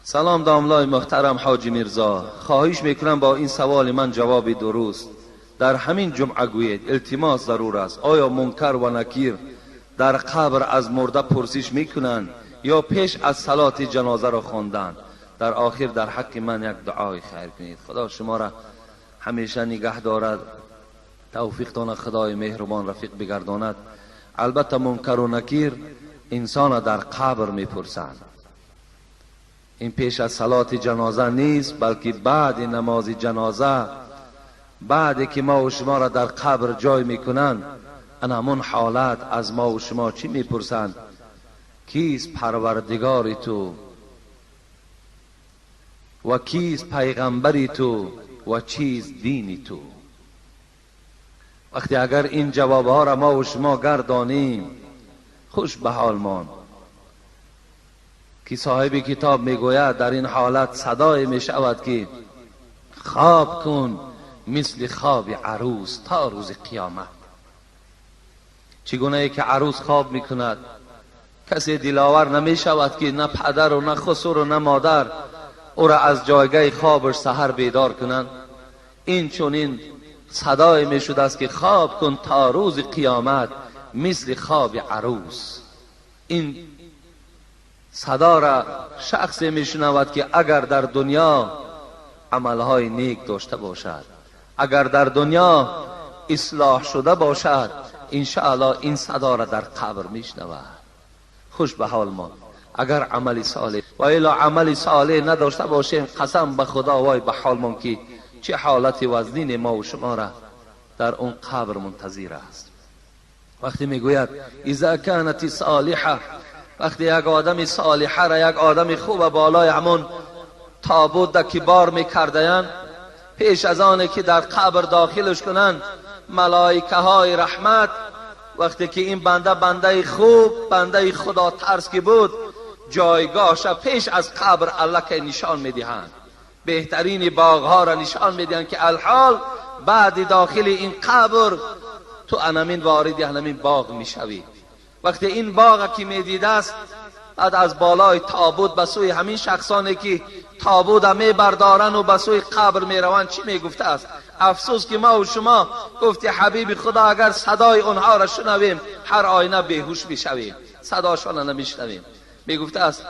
Салом, домлаи муҳтарам ҳоҷи Мирзо, хоҳиш мекунам, бо ин саволи ман ҷавоби дуруст дар ҳамин ҷумъа гӯед, илтимос, зарур аст. Оё Мункар ва Накир дар қабр аз мурда пурсиш мекунанд ё пеш аз салоти ҷанозаро хондан? Дар охир дар ҳаққи ман як дуои хайр кунед. Худо шуморо ҳамеша нигаҳ дорад, тавфиқтона Худои меҳрубон рафиқ бигардонад. Албатта, Мункару Накир инсона дар қабр мепурсанд. Ин пеш аз салоти ҷаноза нест, балки баъди намози ҷаноза, баъде ки мо шуморо дар қабр ҷой мекунанд, ана ҳамон ҳолат аз мо шумо чӣ мепурсанд? Кист парвардигори ту ва кист пайғамбари ту ва чист дини ту? Вақте агар ин ҷавобҳоро мо шумо гардонем, хуш ба ҳолмон, ки соҳиби китоб мегӯяд, дар ин ҳолат садое мешавад, ки хоб кун мисли хоби арӯс то рӯзи қиёмат. Чӣ гунае ки арӯс хоб мекунад, касе диловар намешавад, ки на падару на хусуру на модар ӯро аз ҷойгаҳи хобаш саҳар бедор кунанд. Ин чунин садое мешудааст, ки хоб кун то рӯзи қиёмат мисли хоби арӯс. Ин садоро шахсе мешунавад, ки агар дар дунё амалҳои нек дошта бошад, агар дар дунё ислоҳ шуда бошад, иншааллоҳ ин садоро дар қабр мешунавад. Хуш ба ҳол мо, агар амали солеҳ ва илло амали солеҳ надошта бошем, қасам ба Худо, вой ба ҳолмон, ки чӣ ҳолати вазнине мо шуморо дар он қабр мунтазир аст. Вақте мегӯяд إذا كانت صالحة, вақте як одами солиҳара, як одами хуба болои ҳамон тобут ки бор мекардаянд, пеш аз оне ки дар қабр дохилш кунанд, малоикаҳои раҳмат, вақте ки ин банда бандаи хуб, бандаи худотарс ки буд, ҷойгоҳша пеш аз қабр аллакай нишон медиҳанд, беҳтарини боғҳоро нишон медиҳанд, ки алҳол баъди дохили ин қабр ту анамин вориди анамин боғ мешавӣ. Вақте ин боға ки медидааст, баъд аз болои тобут ба сӯи ҳамин шахсоне ки тобута мебардорану ба сӯи қабр мераванд, чӣ мегуфтааст? Афсӯс, ки мо шумо, гуфти ҳабиби Худо, агар садои онҳоро шунавем, ҳар оина беҳуш мешавем, садошона намешунавем. Мегуфтааст: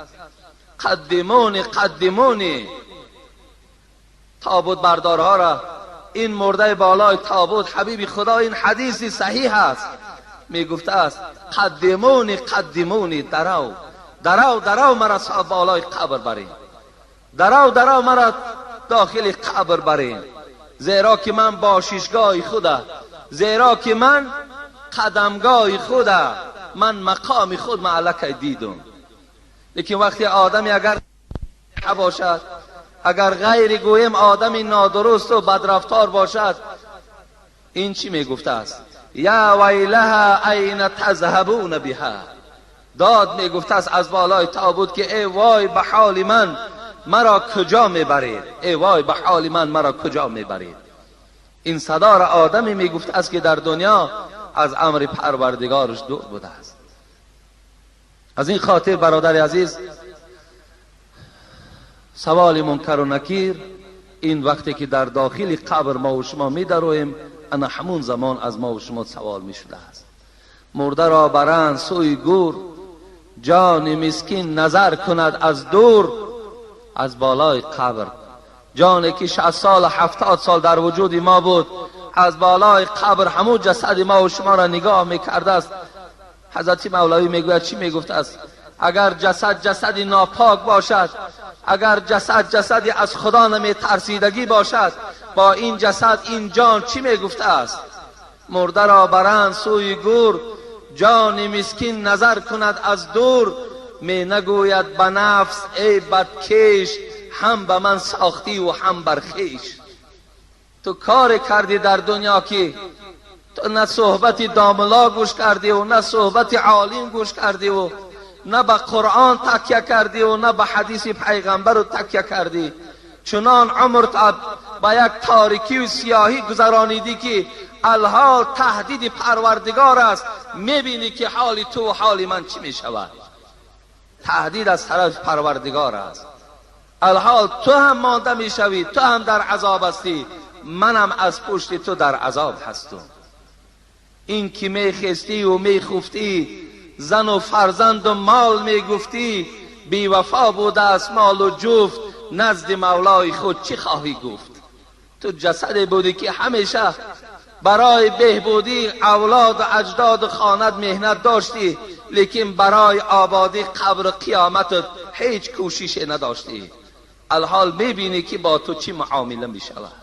قدموني قدموني. تابوت بردارها این مرده بالای تابوت، حبیبی خدا، این حدیثی صحیح است، میگفته است: قدموني قدموني، درو درو درو، مرا بالای قبر برین، درو درو، مرا داخل قبر برین، زیرا که من باششگاه خوده، زیرا که من قدمگاه خوده، من مقام خود معلک دیدم. لیکن وقتی آدمی اگر باشد، اگر غیر گویم آدمی نادرست و بدرفتار باشد، این چی میگفته است؟ يا ويلها أين تذهبون بها. داد میگفته است از بالای تابوت که ای وای به حال من، مرا کجا میبرید؟ ای وای به حال من، مرا کجا میبرید؟ این صدا را آدمی میگفته است که در دنیا از امر پروردگارش دور بوده است. از این خاطر برادر عزیز، سوال منکر و نکیر این وقتی که در داخل قبر ما و شما می درویم، انا همون زمان از ما و شما سوال می شده است. مرده را برند سوی گور، جان مسکین نظر کند از دور. از بالای قبر جانی که 60 سال، 70 سال در وجود ما بود، از بالای قبر همون جسد ما و شما را نگاه میکرده است. حضرت مولوی میگوید، چی میگفت است؟ اگر جسد جسد ناپاک باشد، اگر جسد جسدی از خدا نمی ترسیدگی باشد، با این جسد این جان چی میگفته است؟ مرده را برند سوی گور، جان مسکین نظر کند از دور. می نگوید به نفس ای بدکیش، هم به من ساختی و هم بر خویش. تو کار کردی در دنیا که تو نه صحبت داملا گوش کردی و نه صحبت عالم گوش کردی و نه به قرآن تکیه کردی و نه به حدیث پیغمبر رو تکیه کردی. چنان عمر با یک تاریکی و سیاهی گذرانیدی که الحال تهدید پروردگار است. میبینی که حال تو و حال من چی میشود. تهدید از طرف پروردگار است. Алҳол ту ҳам монда мешавӣ, ту ҳам дар азоб ҳастӣ, манам аз пушти ту дар азоб ҳастам. Ин ки мехестӣ ва мехуфтӣ, зану фарзанду мол мегуфтӣ, бевафо будааст молу ҷуфт, назди мавлои худ чӣ хоҳӣ гуфт? Ту ҷасаде будӣ ки ҳамеша барои беҳбудии авлоду аҷдоду хонат меҳнат доштӣ, лекин барои ободии қабру қиёматат ҳеҷ кӯшише надоштӣ. Алҳол мебинӣ ки бо ту чӣ муомила мешавад.